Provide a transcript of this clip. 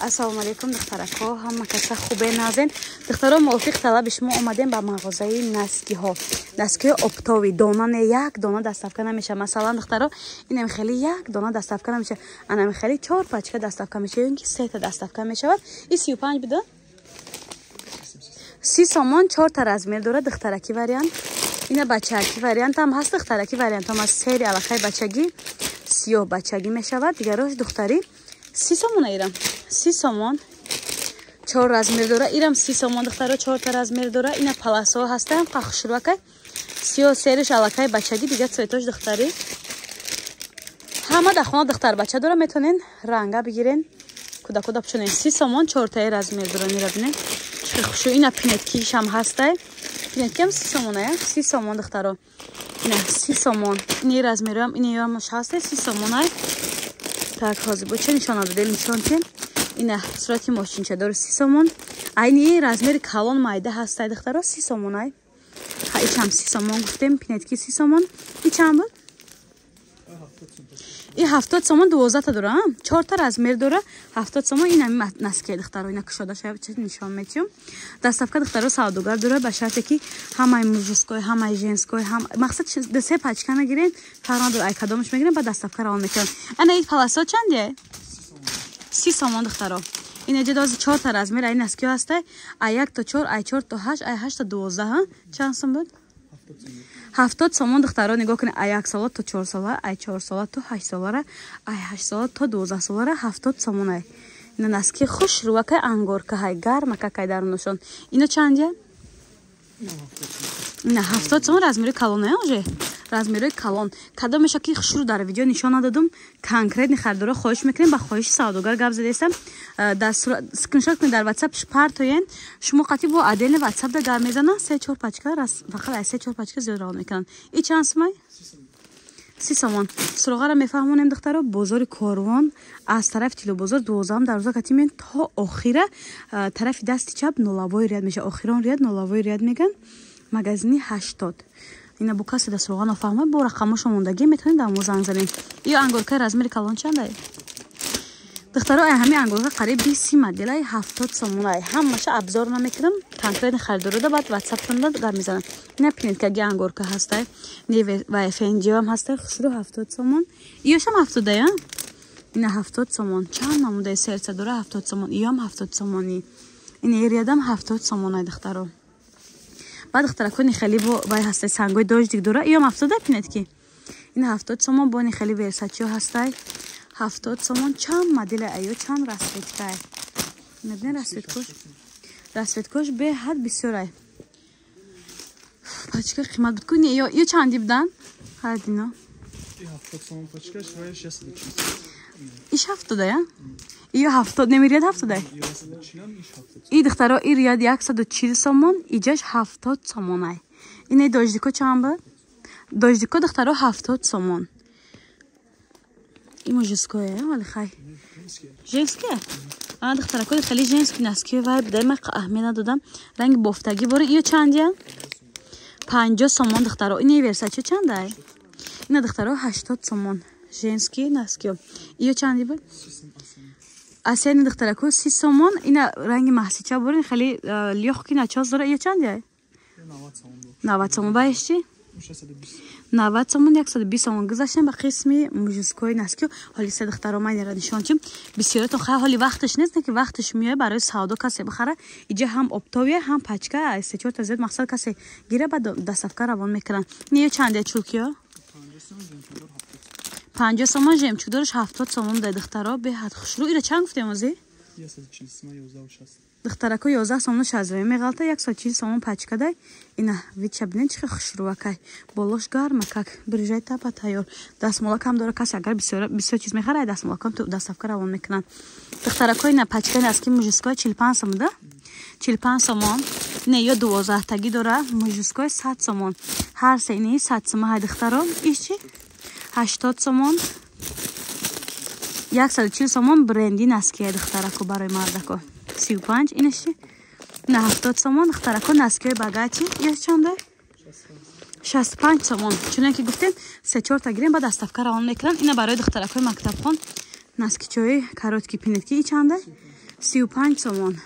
Ассалому алайкум, духтарако, ҳама каса хубе, назен. Духтаро, мувофиқ талаби шумо омадем ба мағозаи носкиҳо. Носкиҳои оптовый, дона не, як дона доставка намеша. Масалан, духтаро, инам хеле як дона доставка намеша. Анам хеле чор пачка доставка меша, ё инки сета доставка мешавад. И 35 буда? 30 сомон, чорта размер дорад, духтараки вариант. Ина бачаки вариант ҳам ҳаст, духтараки вариант ҳам ҳаст. Сери алақаи бачагӣ, сиёҳ бачагӣ мешавад, дигарош духтарӣ. 30 сомон ирам. 30 сомон. Чор размер дора. Ирам 30 сомон, духтаро, чорта размер дора. Ина паласо ҳастам, қахшуракай. Сиёҳ сериш алақаи бачагӣ, дигар цветош духтарӣ. Ҳама дар хона духтар бача дора, метонен ранга бигирен. Кӯдакода пӯшонен. 30 сомон чортаи размер дора, мира бинен. Чӣ хушу ина пинеткишам ҳастай. Пинеткиам 30 сомон ая, 30 сомон, духтаро. Ина 30 сомон. Ини размерам, ини ям ҳастай 30 сомон ай. Так, ҳозир бо ча нишона додем, нишон тем. Ина сурати мошинча дори 30 сомон. Айни размери калон майда ҳастай, духтаро, 30 сомон ай. Ха, ичам 30 сомон гуфтем, пинетки 30 сомон. И чанд буд? И 70 сомон 12 та дора, чорта размер дора, 70 сомон. Ин ами носки, духтаро, ина кушода шава, чиз нишон метиём. Доставка, духтаро, савдогар дора, ба шарте ки ҳамаи мужской, ҳамаи женской, ҳам мақсад се пачка нагирен, фарқ надора, ай кадомаш мегирен, ба доставка равон мекунам. Ана ин паласо чанде? 30 сомон, духтаро. Ин эҷа дози чорта размер ай носкиҳо ҳастай, ай як то чор, ай чор то ҳашт, ай ҳашт то 12. Чанд сом буд? 70 сомон, духтаро, нигоҳ кунед, ай як сола то 4 сола, ай 4 сола то 8 солара, ай 8 сола то 12 солара 70 сомон ай. Ина носки хуш рувакай, ангоркаҳай, гармакакай дарунашон. Ино чандя? Ина 70 сомон, размери калоная, уже размерои калон. Кадомеша ки хушрӯ дар видео нишон надодум, конкретный харидоро хоҳиш мекунем, ба хоҳиши савдогар гап задаистам. Дар скриншот кунед, дар ватсап партоен, шумо қатъи бо отдельно ватсап да гап мезананд. Се чор пачка, фақат ай се чор пачка зиёд равон мекунанд. И чанд сумай? 30 сомон. Суроғаро мефаҳмонем, духтаро: бозори Корвон, аз тарафи Тилобозор 12-ум дарвоза кати мен то охира, тарафи дасти чап нулевой ряд меша, охирон ряд, нулевой ряд меган, магазини 80. Ина бу касе да суроға нофаҳмад, бо рақамошо мондагӣ, метавонед дар мо занг занед. Ё ангоркаи размери калон чандай, духтаро? Ай ҳамин ангорка қариб 20 моделай, 70 сомон ай. Ҳамаша обзор намекунам, конкретно харидорода баъд ватсаптонда гап мезанам. Ина пинеткаги ангорка ҳастай ва фнҷам ҳастай, хушрӯ, 70 сомон. Иёшам 70-ая. Ина 70 сомон, чанд намудаи сердца дора, 70 сомон. Иёам 70 сомонӣ. Ин эрядам 70 сомонай, духтаро. Баъд, духтаракони, хеле бо вай ҳастай, сангои дождик дора, иём 70-а, пинетки ина 70 сомон. Бони хеле версачиё ҳастай, 70 сомон. Чанд модели аё, чанд расцветкай, мебинед, расцветкош беҳад бисёрай. Пачка қимат буд ку, ё чанди будан ҳардино? Иш 70-ая, ё 70 немирияд, 70-ай. И духтаро, и рияд 140 сомон, иҷаш 70 сомонай. Ине дождико чанд буд? Дождико, духтаро, 70 сомон. И мужское, вали хай женское. А духтаракои, хеле женский носки вай будай, ман аҳамият надодам. Ранги бофтагӣ борин. Иё чандия? 50 сомон, духтаро. Ини версачо чандай? Ина, духтаро, 80 сомон женский носкиё. Иё чанди буд? Асяни, духтарако, 30 сомон. Ина ранги маҳсича борин, хеле лёгкий начос дора. Иё чандия? 90 сомон. Баеш чи? 90 сомон, 120 сомон. Гузаштем ба қисми мужской носкиё. Ҳоли се, духтаро, ман инара нишон чим бисёрато. Хай, ҳоли вақташ нест, не ки вақташ меояд, барои савдо касе бихара. Иҷа ҳам оптовия, ҳам пачка, се чорта зиёд, мақсад касе гира, ба доставка равон мекунанд. Ниё чанде чулкиё? 50 сомон, жемчугдораш 70 сомон да, духтаро, беҳад хушрӯ. Ира чанд гуфтем озӣ, духтарако? 11 сомону шазве меғалта, 140 сомон пачкадай. Ина вича бинед, чӣ хушрӯакай, болош гармакак, биржай тапа тайёр, дастмолакам дора. Касе агар бисёр чиз мехара, дастмолакам доставка равон мекунанд. Духтарако, ина пачкаи носки мужской 45 сомон да, 45 сомон. Не ё 12-тагӣ дора, мужской 100 сомон. Ҳар се ини 100 сомон ҳай, духтаро. Иш чи? 80 сомон, 140 сомон. Бренди ноския, духтарако, барои мардако 35. Инаш чи? На, 70 сомон, духтарако, носкиҳои богатый. Ё чанда? 65 сомон. Чуне ки гуфтем, се чорта гирем, ба доставка равон мекунам. Ина барои духтаракҳои мактабхон. Носки чои короткий, пинетки и чанда? 35 сомон.